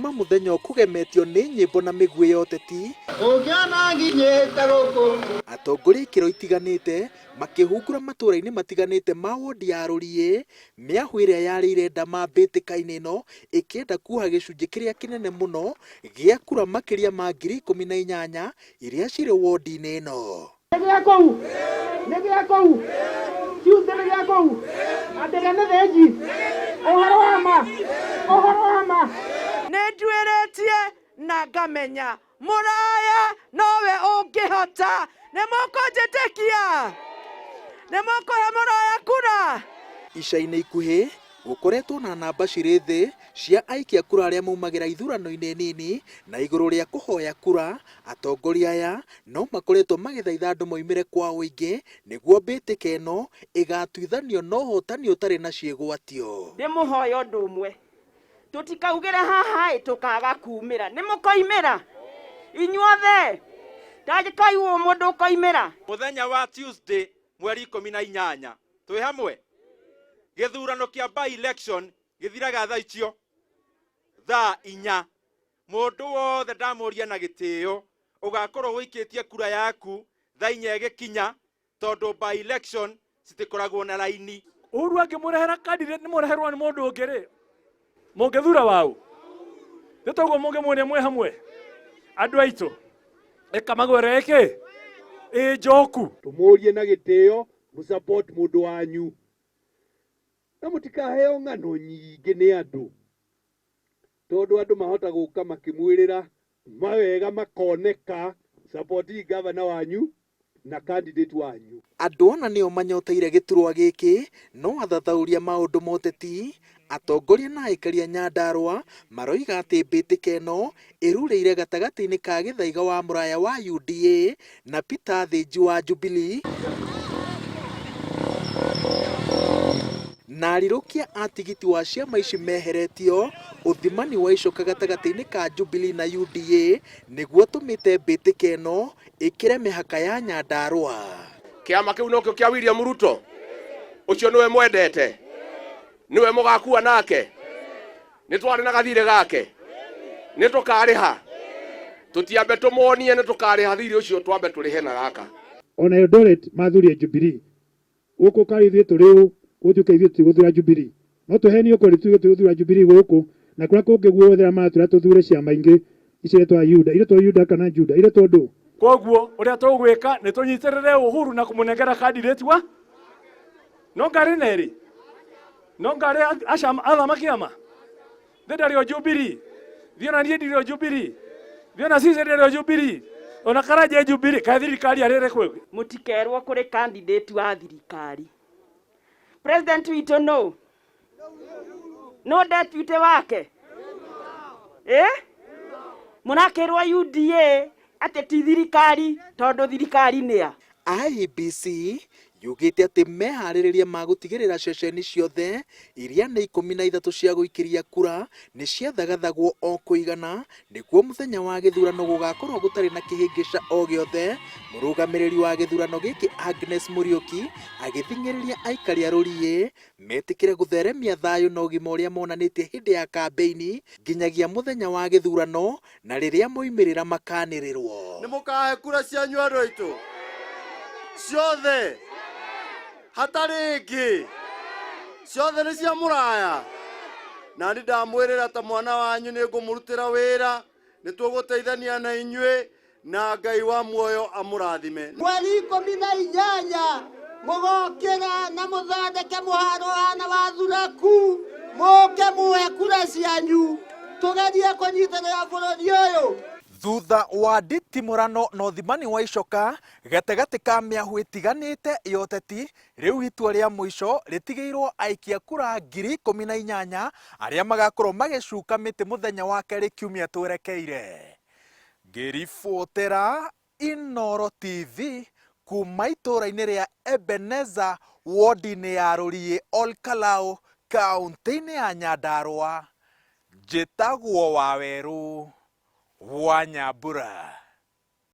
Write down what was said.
Kuma mũthenya ũkũgemetio nĩ nyĩmbo na mĩguĩ ya ũteti, Ũngĩona nginyĩte gũkũ. Atongoria ikĩro itiganĩte makĩhungura matũũra-inĩ matiganĩte ma wondi ya Rũriĩ, mĩahũ ĩrĩa yarĩire ndama mbĩtĩka-inĩ ĩno ĩkĩenda kuoha gĩcunjĩ kĩrĩa kĩnene mũno gĩa kura makĩria ma 18,000 iria cirĩ wondi-inĩ ĩno. Nĩ gĩa kũu? Nĩ gĩa kũu? Tuesday nĩ gĩa kũu? Atĩ gĩa mĩthĩnji? Ũhoro wa ma? Ũhoro wa ma? Nĩ nduĩrĩtie na ngamenya mũraya nowe ũngĩhota. Nĩ mũkũnjĩtĩkia? Nĩ mũkũhe mũraya kura? Ica-inĩ ikuhĩ, Gũkoretwo na namba cirĩ thĩ cia aikia kura arĩa maumagĩra ithurano-inĩ nini na igũrũ rĩa kũhoya kura, atongoria aya no makoretwo magĩthaitha andũ moimĩre kwa ũingĩ nĩguo mbĩtĩka ĩno ĩgatuithanio na ũhotani ũtarĩ na ciĩgwatio. Ndĩmũhoya ũndũ ũmwe, tũtikaugĩre haha ĩ tũkaga kumĩra. Nĩ mũkoimĩra inyuothe? Tanjĩkai ũũ mũndũ ũkoimĩra. Mũthenya wa Tuesday mweri 18 twĩ hamwe gĩthurano kĩa by election gĩthiraga thaa icio thaa 4. Mũndũ wothe ndamũria na gĩtĩo ũgakorwo ũikĩtie kura yaku thaa 4 ĩgĩkinya, tondũ by election citikoragwo na raini. Uhuru angĩmũrehera candidate nĩ mũreherwo nĩ mũndũ ũngĩ rĩ, mũngĩthura waũ? Nĩ toguo mũngĩmuonia mwĩ hamwe andũ aitũ ĩkamagwere ĩkĩ ĩ njoku. Tũmũrie na gĩtĩo mũsupport mũndũ wanyu na mũtikaheo ng'ano nyingĩ nĩ andũ, tondũ andũ mahota gũka makĩmwĩrĩra mawega makoneka. Support gavana wanyu na candidate wanyu. Andũ ana nĩo manyoteire gĩturwa gĩkĩ, no athathaũri a maũndũ ma ũteti, atongoria na aikari a Nyandarua maroiga atĩ mbĩtĩka ĩno ĩrurĩire gatagatĩ-inĩ ka Gĩthaiga wa Mũraya wa UDA na Peter Thĩnji wa Jubilee, na arirũkia a tigiti wa ciama ici meheretio ũthimani wa icoka gatagatĩ-inĩ ka Jubilee na UDA nĩguo ũtũmĩte mbĩtĩka ĩno ĩkĩre mĩhaka ya Nyandarua. Kĩama kĩu nokĩo kĩa William Ruto, ũcio nĩwe mwendete, nĩwe mũgakua nake, nĩ twarĩ na gathirĩ gake, nĩ tũkarĩha, tũtiambe tũmonie nĩ tũkarĩha thirĩ ũcio, twambe tũrĩhe na gaka. Ona Eldoret mathurie Jubilee gũkũ karĩ ithuĩ tũrĩ ũ gũtuĩka ithuĩ tũtigũthura Jubilee. No tũhenio kweli tuge tũgũthura Jubilee gũkũ na kũrĩa kũngĩ guothe arĩa maratwĩra tũthure ciama ingĩ ici iretwo Yuda, iretwo Yuda kana Juda, iretwo ndũ? Koguo ũrĩa tũgwĩka nĩ tũnyitĩrĩre Uhuru na kũmũnengera candidate wa no ngarĩ nerĩ no ngarĩ athamaki ama thĩ ndarĩ o Jubilee, thiĩ ona niĩ ndirĩ o Jubilee, thiĩ ona Cisse ndarĩ o Jubilee, ona Karanja e Jubilee, kaĩ thirikari arĩ ĩrĩkũ? Mũtikerwo kũrĩ candidate wa thirikari. President witũ nũ? Nũ deputy wake? Mũrakĩrwo UDA atĩ ti thirikari tondũ thirikari nĩ a? IEBC yugĩte atĩ meharĩrĩria ma gũtigĩrĩra ceceni ciothe iria nĩ 13 cia gũikĩria kura nĩ ciathagathagwo o kũigana nĩguo mũthenya wa gĩthurano gũgakorwo gũtarĩ na kĩhĩngĩca o gĩothe. Mũrũgamĩrĩri wa gĩthurano gĩkĩ Agnes Mũriũki agĩthing'ĩrĩria aikari a Rũriĩ metĩkĩre gũtheremia thayũ na ũgima ũrĩa monanĩtie hĩndĩ ya kambĩini nginyagia mũthenya wa gĩthurano na rĩrĩa moimĩrĩra makanĩrĩrwo. Nĩ mũkahe kura cianyu andũ aitũ ciothe hatarĩ ĩngĩ, ciothe nĩ cia mũraya, na nĩ ndamwĩrĩra ta mwana wanyu nĩ ngũmũrutĩra wĩra, nĩ tũgũteithania na inyuĩ na Ngai wa muoyo amũrathime. Mweri 18 mũgokĩra na mũthondeke mũharo wana wa thuraku, mũke muhe kura cianyu tũgerie kũnyitĩrĩra bũrũri ũyũ. Thutha wa nditimũrano na ũthimani wa icoka gatagatĩ ka mĩahũ ĩtiganĩte ya ũteti, rĩu itua rĩa mũico rĩtigĩirwo aikia kura 18,000 arĩa magakorwo magĩcuka mĩtĩ mũthenya wa kerĩ kiumia twerekeire. Ngĩribotera Inooro TV kuma itũũra-inĩ rĩa Ebeneza wodi-inĩ ya Rũriĩ Olkalau kaũntĩ-inĩ ya Nyandarua, njĩtagwo Wawerũ wa Nyambura.